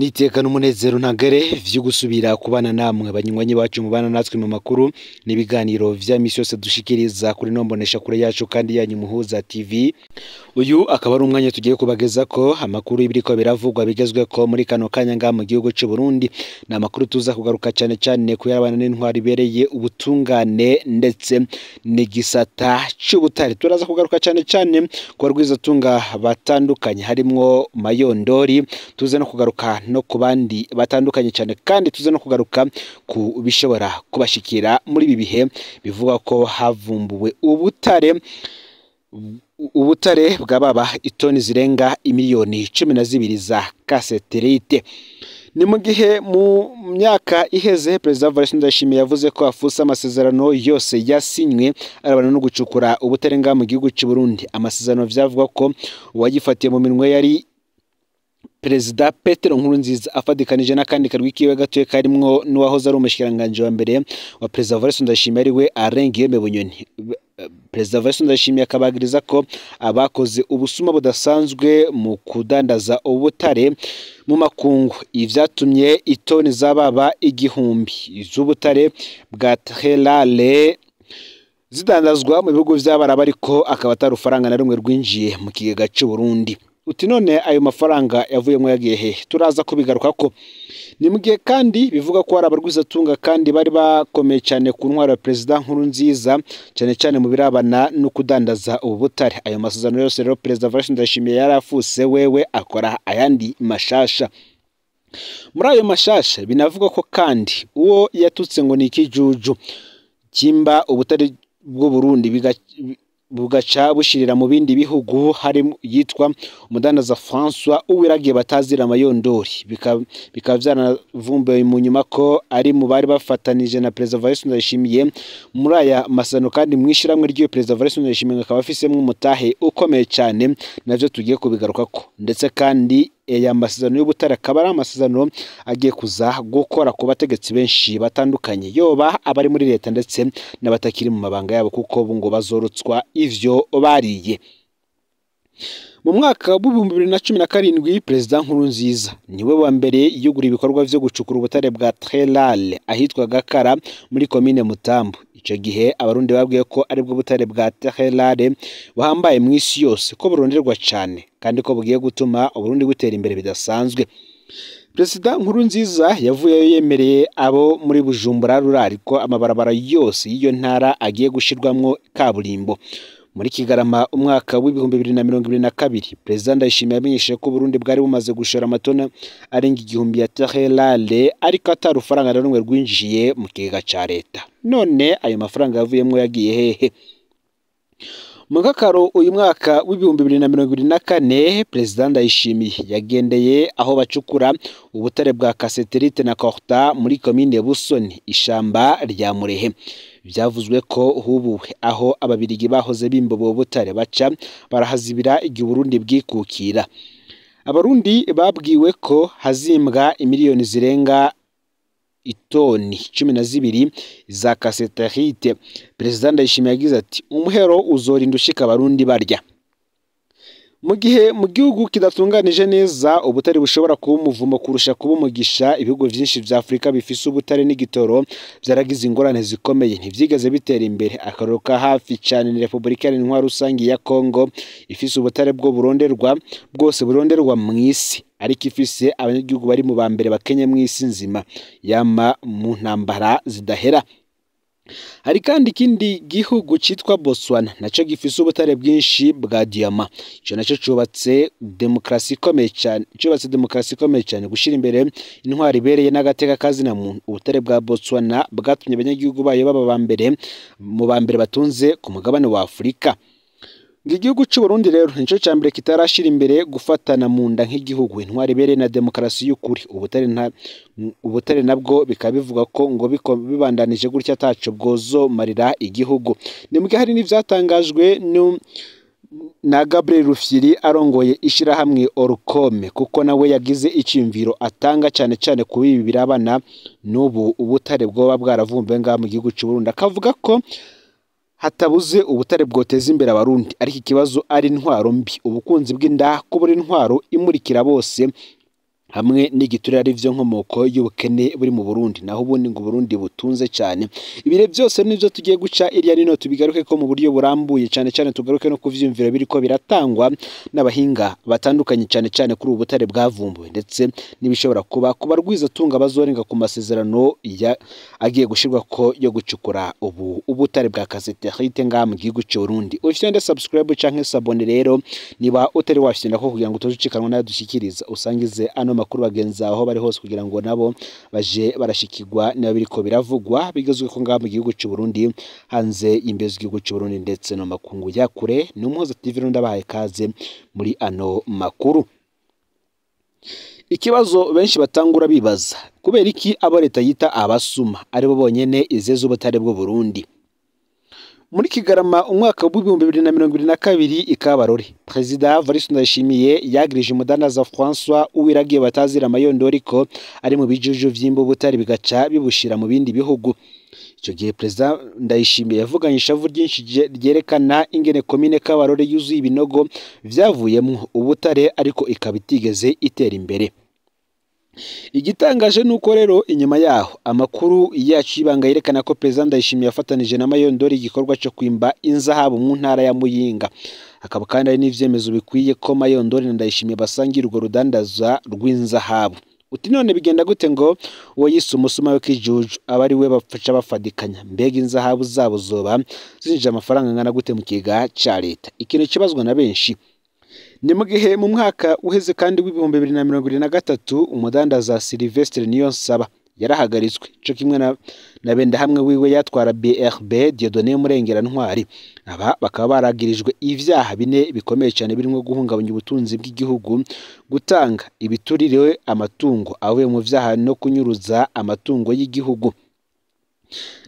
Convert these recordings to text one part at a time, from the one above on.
N'iteka n'umunezero ntagere vyo gusubira kubana namwe banywanyi bacu mubana natwe mu makuru n'ibiganiro vya misi yose dushikiriza kuri nombonesha kure yacu kandi yanyu Muhuza TV. Uyu akaba ari umwanya tugiye kubageza ko amakuru y'ibiriko biravugwa bigezweko muri kano kanya ngaha mu gihugu c'u Burundi. Ni amakuru tuza kugaruka cane cane kuyarabana n'intwari ibereye ubutungane ndetse n'igisata c'ubutare. Turaza kugaruka cane cane ku barwizatunga batandukanye harimwo Mayondori, tuze no kugaruka no ku bandi batandukanye cyane, kandi tuze no kugaruka ku bishobora kubashikira muri ibi bihe bivuga ko havumbuwe ubutare bwababa itoni zirenga imiliyoni 12 za kaseterite. Ni mu gihe mu myaka iheze Perezida Evariste Ndayishimiye yavuze ko afuse amasezerano yose yasinywe arabana no gucukura ubutare ngaha mu gihugu c'u Burundi. Amasezerano vyavuga ko uwagifatiye mu minwe yari Perezida Petero Nkurunziza afadikanije n'akandi karwi kiwe gatoye karimwo n'uwahoze ari umushikiranganji wa mbere wa Perezida Evariste Ndayishimiye ariwe Alain Guillaume Bunyoni. Perezida Evariste Ndayishimiye akabagiriza ko abakoze ubusuma budasanzwe mu kudandaza ubutare mu makungu, ivyatumye itoni zababa 1000 z'ubutare bwa Terrale zidandazwa mu bihugu vy'Abarabu, ariko akaba atari ufaranga na rumwe rwinjiye mu kigega c'u Burundi. Uti none ayo mafaranga yavuyemo yagiye hehe? Turaza kubigaruka ko. Ni mu gihe kandi bivuga ko hari abarwizatunga kandi bari bakomeye cyane ku ntwaro ya Perezida Nkurunziza, cyane cyane mu birabana no kudandaza ubu butare. Ayo masezerano yose rero Perezida Evariste Ndayishimiye yarafuse, wewe akora ayandi mashasha. Muri ayo mashasha binavuga ko kandi uwo yatutse ngo ni ikijuju kimba ubutare bw'u Burundi bugaca bushirira mu bindi bihugu, hari yitwa umudandaza François Uwiragiye batazira Mayondori, bikaba vyaranavumbuwe mu nyuma ko ari mu bari bafatanije na Perezida Evariste Ndayishimiye muri aya masano, kandi mw'ishiramwe ry'iyo Perezida Evariste Ndayishimiye akaba afisemwo umutahe ukomeye cyane, navyo tugiye kubigarukako. Ndetse kandi aya masezerano y'ubutare akaba ari amasezerano agiye kuza gukora ku bategetsi benshi batandukanye, yoba abari muri leta ndetse n'abatakiri mu mabanga yabo, kuko ngo bazorotswa ivyo bariye. Mu mwaka w'2017 Perezida Nkurunziza niwe wa mbere yugura ibikorwa vyo gucukura ubutare bwa Terrale ahitwa Gakara muri komine Mutambu. Ico gihe abarundi babwiye ko aribwo butare bwa Terrale buhambaye mw'isi yose, ko buronderwa cane kandi ko bugiye gutuma Uburundi butera imbere bidasanzwe. Perezida Nkurunziza yavuyeyo yemereye abo muri Bujumbura rurari ko amabarabara yose y'iyo ntara agiye gushirwamwo kaburimbo. Muri Kigarama umwaka w'2022 Perezida Ndayishimiye yamenyesheje ko Burundi bwari bumaze gushora amatona arenga 1000 ya Terrale, ariko atari ufaranga na rumwe rwinjiye mu kigega ca leta. None ayo mafaranga yavuyemwo yagiye hehe? Mu Kakaro uyu mwaka w'2024 Perezida Ndayishimiye yagendeye aho bacukura ubutare bwa kaseterite na Korta muri komine Busoni, ishamba rya Murehe. Vyavuzwe ko hubuwe aho ababirigi bahoze bimba ubwo butare baca barahazibira igihe Uburundi bwikukira. Abarundi babwiwe ko hazimbwa imiliyoni zirenga itoni 12 za kaseterite. Perezida Ndayishimiye yagize ati umuhero uzorinda ushika abarundi barya. Mu gihe mu gihugu kidatunganije neza ubutare bushobora kuba umuvumo kurusha kuba umugisha. Ibihugu vyinshi vya Afrika bifise ubutare n'igitoro vyaragize ingorane zikomeye, ntivyigeze bitera imbere. Akarorero ka hafi cane ni Repubulika Iharanira Rusangi ya Kongo ifise ubutare bwo buronderwa bwose buronderwa mw'isi, ariko ifise abanyagihugu bari mu ba mbere bakenye mw'isi nzima, yama mu ntambara zidahera. Hari kandi ikindi gihugu citwa Botswana naco gifise ubutare bwinshi bwa diama. Ico naco cubatse demokarasi ikomeye cane, cubatse demokarasi ikomeye cane gushira imbere intwari ibereye n'agateka kazina muntu. Ubutare bwa Botswana bwatumye abanyagihugu bayo baba ba mbere mu ba mbere batunze ku mugabane wa Afurika. Igihugu c'u Burundi rero nico ca mbere kitarashira imbere gufatana mu nda nk'igihugu, intwari ibereye na demokarasi y'ukuri. Ubutare nabwo bikaba bivuga ko ngo bibandanije gutya ataco bwozomarira igihugu. Ni mugihe hari n'ivyatangajwe na Gabriel Rufyiri arongoye ishirahamwe Orukome, kuko nawe yagize iciyumviro atanga cane cane kuri ibi birabana n'ubu ubutare bwoba bwaravumbuwe ngaha mu gihugu c'u Burundi, akavuga ko hatabuze ubutare bwoteza imbere abarundi, ariko ikibazo ari intwaro mbi, ubukunzi bw'inda, kubura intwaro imurikira bose hamwe n'igiturire ari vyo nkomoko y'ubukene buri mu Burundi, naho ubundi ngo Burundi butunze cyane. Ibire byose nivyo tugiye guca irya nino tubigaruke ko mu buryo burambuye, cyane cyane tugaruke no kuvyumvira biriko biratangwa n'abahinga batandukanye, cyane cyane kuri ubu butare bwavumbuwe ndetse n'ibishobora kuba kuba rwiza tunga bazorenga ku masezerano ya agiye gushirwa ko yo gucukura ubu ubutare bwa cassiterite ngaha mu gihugu cy'u Burundi. Ufite subscribe canke s'abonner rero niba utari wafite ko kugira ngo utozucikanwa nayo dushikiriza, usangize ano makuru bagenzi aho bari hose kugira ngo nabo baje barashikirwa niba biriko biravugwa bigezwe ko ngaha mu gihugu cy'u Burundi, hanze imbe z'igihugu cy'u Burundi ndetse no makungu ya kure. Ni Umuhoza TV rero ndabahaye kaze muri ano makuru. Ikibazo benshi batangura bibaza, kubera iki abo leta yita abasuma aribo bonyene izeze ubutare bw'u Burundi? Muri Kigarama umwaka w'2022 ikabarore, Perezida Evariste Ndayishimiye yagirije umudandaza François Uwiragiye batazira amayondori ko ari mu bijuju vy'imbu butare bigaca bibushira mu bindi bihugu. Ico gihe Perezida Ndayishimiye yavuganye ishavu ryinshi ryerekana ingene komine Kabarore yuzuye ibinogo vyavuyemwo ubutare ariko ikaba itigeze itera imbere. Igitangaje nuko rero inyuma yaho amakuru yacu y'ibanga yerekana ko Perezida Ndayishimiye yafatanije na Mayondori igikorwa cyo kwimba inzahabu mu ntara ya Muyinga. Hakaba kandi hari n'ivyemezo bikwiye ko Mayondori na Ndayishimiye basangira urwo rudandaza rw'inzahabu. Uti none bigenda gute ngo uwo yise umusuma w'ikijuju aba ari we bapfaca bafadikanya? Mbega inzahabu zabo zoba zinjije amafaranga angana gute mu kiga ca leta? Ikintu kibazwa na benshi. Ni mu gihe mu mwaka uheze kandi w'2023 umudandaza Sylvestre Niyonsaba yarahagaritswe co kimwe na Bendahamwe wiwe yatwara BRB Dieudonné Murengera Ntwari. Aba bakaba baragirijwe ivyaha bine bikomeye cyane birimo guhungabanya ubutunzi bw'igihugu, gutanga ibiturire amatungo avuye mu vyaha no kunyuruza amatungo y'igihugu.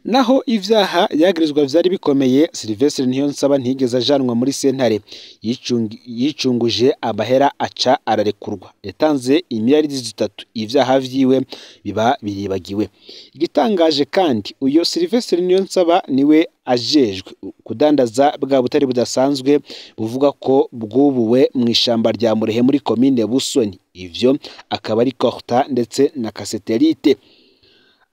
Naho ivyaha yagirizwa vyari bikomeye, Sylvestre Niyonsaba ntiyigeze ajanwa muri sentare, yicunguje amahera aca ararekurwa. Yatanze imiliyaridi 3, ivyaha vyiwe biba biribagiwe. Igitangaje kandi uyo Sylvestre Niyonsaba niwe ajejwe kudandaza bwa butare budasanzwe buvuga ko bwubuwe mu ishamba rya Murehe muri komine Busoni. Ivyo akaba ari coltan ndetse na cassiterite.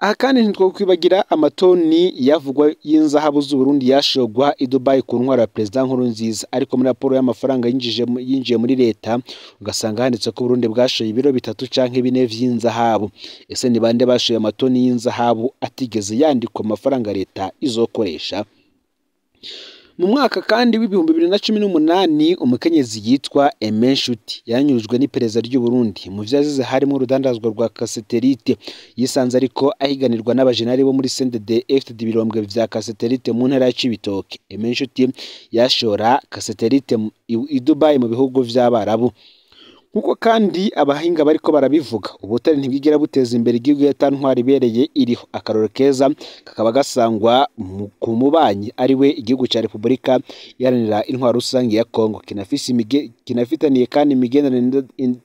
Aha kandi ntitwokwibagira amatoni yavugwa y'inzahabu z'u Burundi yashogwa i Dubai ku ntwaro ya Perezida Nkurunziza, ariko muri raporo y'amafaranga yinjiye muri leta ugasanga handitse ko Burundi bwashoye ibiro 3 canke 4 vy'inzahabu. Ese ni bande bashoye amatoni y'inzahabu atigeze yandikwa amafaranga leta izokoresha? Mu mwaka kandi w'2018 umukenyezi yitwa Aimé Nshuti yanyurujwe n'iperereza ry'u Burundi mu vyo yazize harimo urudandazwa rwa cassiterite. Yisanze ariko ahiganirwa n'abajenali bo muri CNDD FDD ibirombwe vya cassiterite mu ntara ya Cibitoke. Aimé Nshuti yashora cassiterite i Dubai mu bihugu vy'Abarabu. Nkuko kandi abahinga bariko barabivuga, ubutare ntibwigera buteza imbere igihugu yatantwara ibereye iriho. Akaroro keza kakaba gasangwa ku mubanyi ari we igihugu ca Repubulika Iharanira Intwaro Rusange ya Kongo, kinafitaniye kandi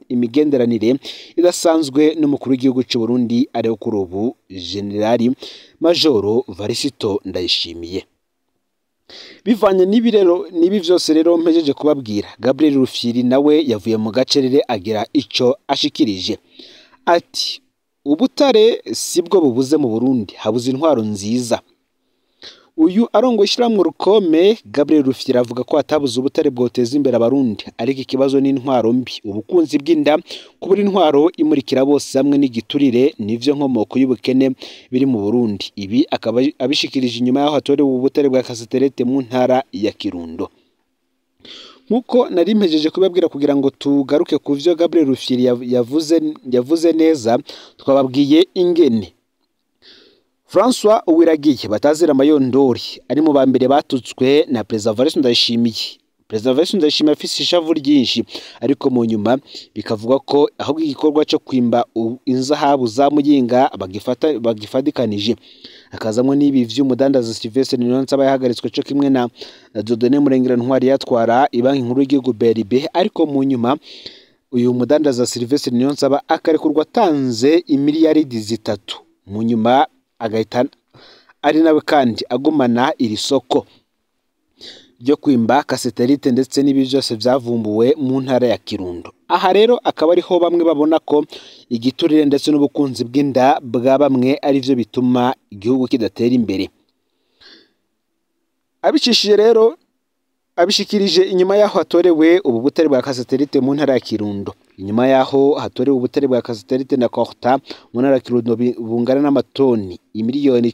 imigenderanire idasanzwe n'umukuru w'igihugu c'u Burundi ariwe kuri ubu Generali Majoro Varisito Ndayishimiye. Bivanye n'ibi rero nibi vyose rero mpejeje kubabwira, Gabriel Rufyiri nawe yavuye mu gacerere agira ico ashikirije ati ubutare sibwo bubuze mu Burundi, habuze intwaro nziza. Uyu arongo ishiramwe rukome Gabriel Rufyiri avuga ko atabuze ubutare bwoteza imbere abarundi, ariko ikibazo ni intwaro mbi, ubukunzi bw'inda, kubura intwaro imurikira bose hamwe n'igiturire nivyo nkomoko y'ubukene biri mu Burundi. Ibi akaba abishikirije inyuma yaho hatorewe ubutare bwa cassiterite mu ntara ya Kirundo. Nkuko nari mpejeje kubabwira kugira ngo tugaruke ku vyo Gabriel Rufyiri yavuze neza, twababwiye ingene François Uwiragiye batazira amayondori ari mu bambere batutswe na Perezida Evariste Ndayishimiye. Perezida Evariste Ndayishimiye afise ishavu ryinshi, ariko mu nyuma bikavuga ko ahubwo igikorwa cyo kwimba inzahabu za Muyinga bagifadikanije, akazamwo n'ibi vy'umudandaza Sylvestre Niyonsaba yahagaritswe co kimwe na Dieudonné Murengera Ntwari yatwara ibanki nkuru y'igihugu BRB, ariko mu nyuma uyu mudandaza Sylvestre Niyonsaba akarekurwa atanze imiliyaridi 3, mu nyuma agahita ari nawe kandi agumana iri soko. ryo kwimba cassiterite ndetse n'ibi byose vyavumbuwe mu ntara ya Kirundo. Aha rero akaba ariho bamwe babona ko igiturire ndetse n'ubukunzi bw'inda bwa bamwe ari byo bituma igihugu kidatera imbere. Abicishije rero abishikirije inyuma yaho hatorewe ubu butare bwa cassiterite mu ntara ya Kirundo. Inyuma yaho hatorewe ubutare bwa cassiterite na coltan mu ntara ya Kirundo bungana n'amatoni 12 miliyoni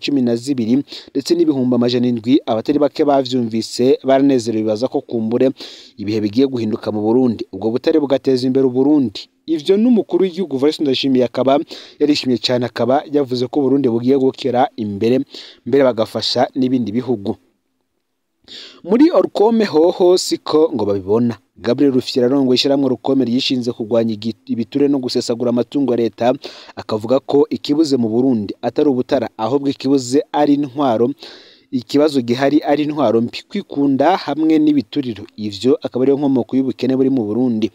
ndetse n'700,000, abatari bake bavyumvise baranezerewe, bibaza ko kumbure ibihe bigiye guhinduka mu Burundi, ubwo butare bugateza imbere Uburundi. Ivyo n'umukuru w'igihugu Evariste Ndayishimiye akaba yarishimye cyane, akaba yavuze ko Uburundi bugiye gukera imbere mbere bagafasha n'ibindi bihugu. Muri Olucome hoho siko ngo babibona. Gabriel Rufyiri arongoye ishyirahamwe Olucome ryishinze kurwanya ibiture no gusesagura amatungo ya leta, akavuga ko ikibuze mu Burundi atari ubutara, ahubwo ikibuze ari intwaro, ikibazo gihari ari intwaro mbi, kwikunda hamwe n'ibituriro, ivyo akaba ariyo nkomoko y'ubukene buri mu Burundi.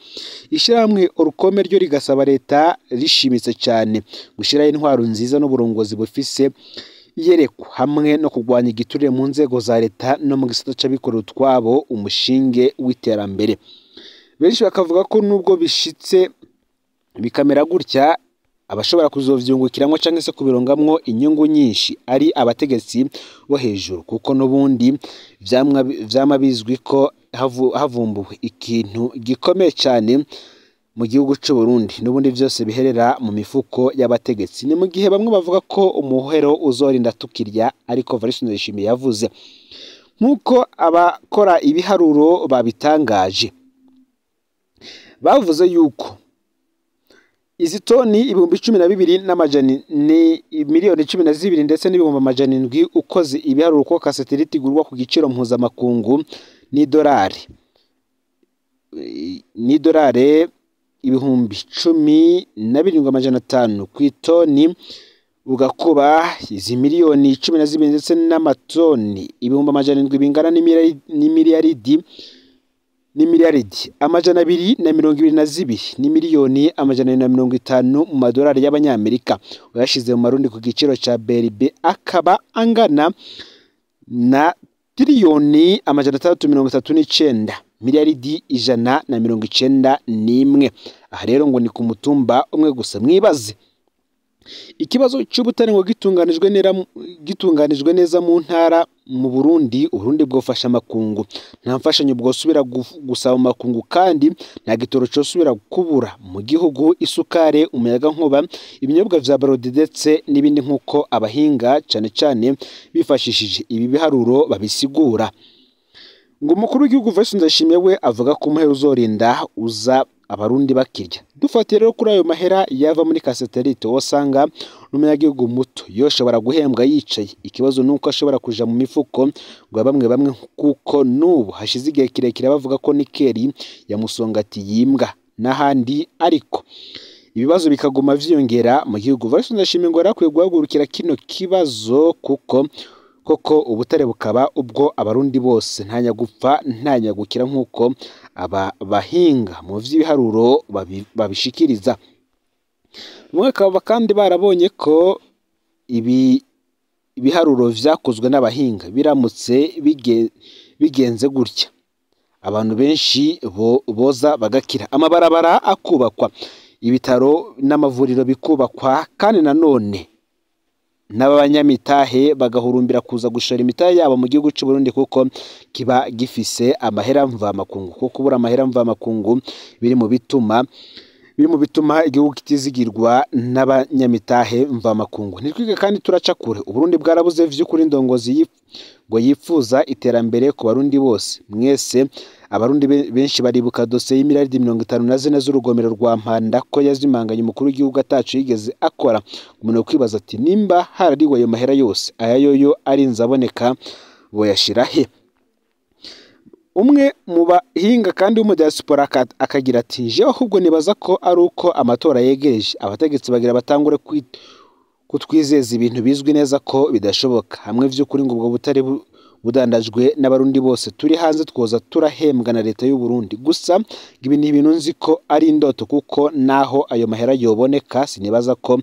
Ishyirahamwe Olucome ryo rigasaba leta rishimitse cyane gushyiraho intwaro nziza n'uburongozi bufise iyerekwa, hamwe no kurwanya igiturire mu nzego za leta no mu gisata c'abikorera utwabo, umushinge w'iterambere. Benshi bakavuga ko nubwo bishitse bikamera gutya, abashobora kuzovyungukiramwo canke se kubirongamwo inyungu nyinshi ari abategetsi bo hejuru, kuko n'ubundi vyama bizwi ko havumbuwe ikintu gikomeye cyane mu gihugu c'u Burundi, n'ubundi vyose biherera mu mifuko y'abategetsi. Ni mu gihe bamwe bavuga ko umuhero uzorinda tukirya, ariko Evariste Ndayishimiye yavuze nk'uko abakora ibiharuro babitangaje, bavuze yuko izi toni 12,000 n'amajana ni 12 miliyoni ndetse n'700,000, ukoze ibiharuro uko cassiterite igurwa ku giciro mpuzamakungu n'idolari 17,500 ku itoni, ugakuba izi 12 miliyoni ndetse n'amatoni 700,000, bingana n'imiliyaridi 222 n'imiliyoni 250 mu madolari y'abanyamerika. Uyashize mu marundi ku giciro ca BRB akaba angana na tiriyoni 639 miliyaridi 191. Aha rero ngo ni ku mutumba umwe gusa. Mwibaze ikibazo cy'ubutare ngo gitunganijwe neza mu ntara mu Burundi, Uburundi bwofasha amakungu, nta mfashanyo bwosubira gusaba amakungu, kandi nta gitoro cosubira kubura mu gihugu, isukari, umuyagankuba, ibinyobwa vya Brarudi ndetse n'ibindi, nk'uko abahinga cane cane bifashishije ibi biharuro babisigura. Ngo umukuru w'igihugu Evariste Ndayishimiye we avuga ko umuhero uzorinda uza abarundi bakirya. Dufatiye rero kuri ayo mahera yava muri cassiterite, wosanga n'umunyagihugu muto yoshobora guhembwa yicaye. Ikibazo nuko ashobora kuja mu mifuko ngo bamwe bamwe, kuko n'ubu hashize igihe kirekire bavuga ko nickel yamusongati yimbwa n'ahandi, ariko ibibazo bikaguma vyiyongera mu gihugu. Evariste Ndayishimiye ngo yarakwiye guhagurukira kino kibazo, kuko koko ubutare bukaba ubwo abarundi bose, nta nyagupfa nta nyagukira, nk'uko aba bahinga mu vy'ibiharuro babishikiriza. Bamwe bakaba kandi barabonye ko ibi ibiharuro vyakozwe n'abahinga biramutse bigenze gutya, abantu benshi boza bagakira, amabarabara akubakwa, ibitaro n'amavuriro bikubakwa, kandi nanone n'abanyamitahe bagahurumbira kuza gushora imitahe yabo mu gihugu c'u Burundi, kuko kiba gifise amahera mvamakungu. Kuko kubura amahera mvamakungu biri mu bituma igihugu kitizigirwa n'abanyamitahe mvamakungu. Ntitwige kandi turaca kure, Uburundi bwarabuze vy'ukuri indongozi ngo yifuza iterambere ku barundi bose. Mwese abarundi benshi baribuka dosiye y'imiliyaridi 54 z'urugomero rwa Mpanda, ko yazimanganye umukuru w'igihugu atacu yigeze akora. Umuntu kwibaza ati nimba harariwe ayo mahera yose, aya yoyo arinze aboneka boyashira he? Umwe mu bahinga kandi w'umudiaspora akagira ati: "Jewe ahubwo nibaza ko ari uko amatora yegereje, abategetsi bagira batangure kutwizeza ibintu bizwi neza ko bidashoboka. Hamwe vy'ukuri ngo ubwo butare budandajwe n'abarundi bose turi hanze, twoza turahembwa na leta y'u Burundi. Gusa ibi ni ibintu nzi ko ari indoto, kuko naho ayo mahera yoboneka sinibaza ko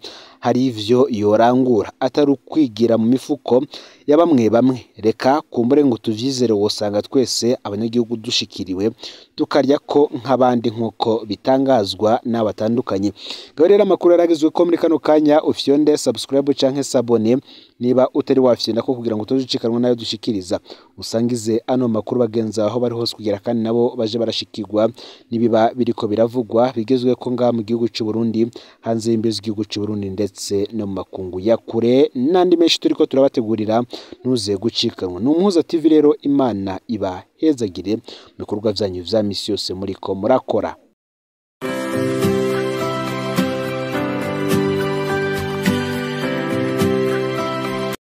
hari ivyo yorangura atari ukwigira mu mifuko ya bamwe bamwe. Reka kumbure ngo tuvyizere, wosanga twese abanyagihugu dushikiriwe tukarya ko nk'abandi nk'uko bitangazwa n'abatandukanye. Ngaho rero amakuru yaragezwe ko muri kano kanya, ufyonde subscribe canke s'abonner niba utari wafyonda ko kugira ngo utazicikanwa nayo dushikiriza, usangize ano makuru bagenzi aho bari hose kugira kandi nabo baje barashikirwa nibiba biriko biravugwa bigezwe ko ngaha mu gihugu c'u Burundi, hanze y'imbibe z'igihugu c'u Burundi ndetse no mu makungu ya kure n'andi menshi turiko turabategurira, ntuze gucikanwa. Ni Umuhuza TV rero, Imana ibahezagire mu bikorwa vyanyu vya misi yose muriko murakora.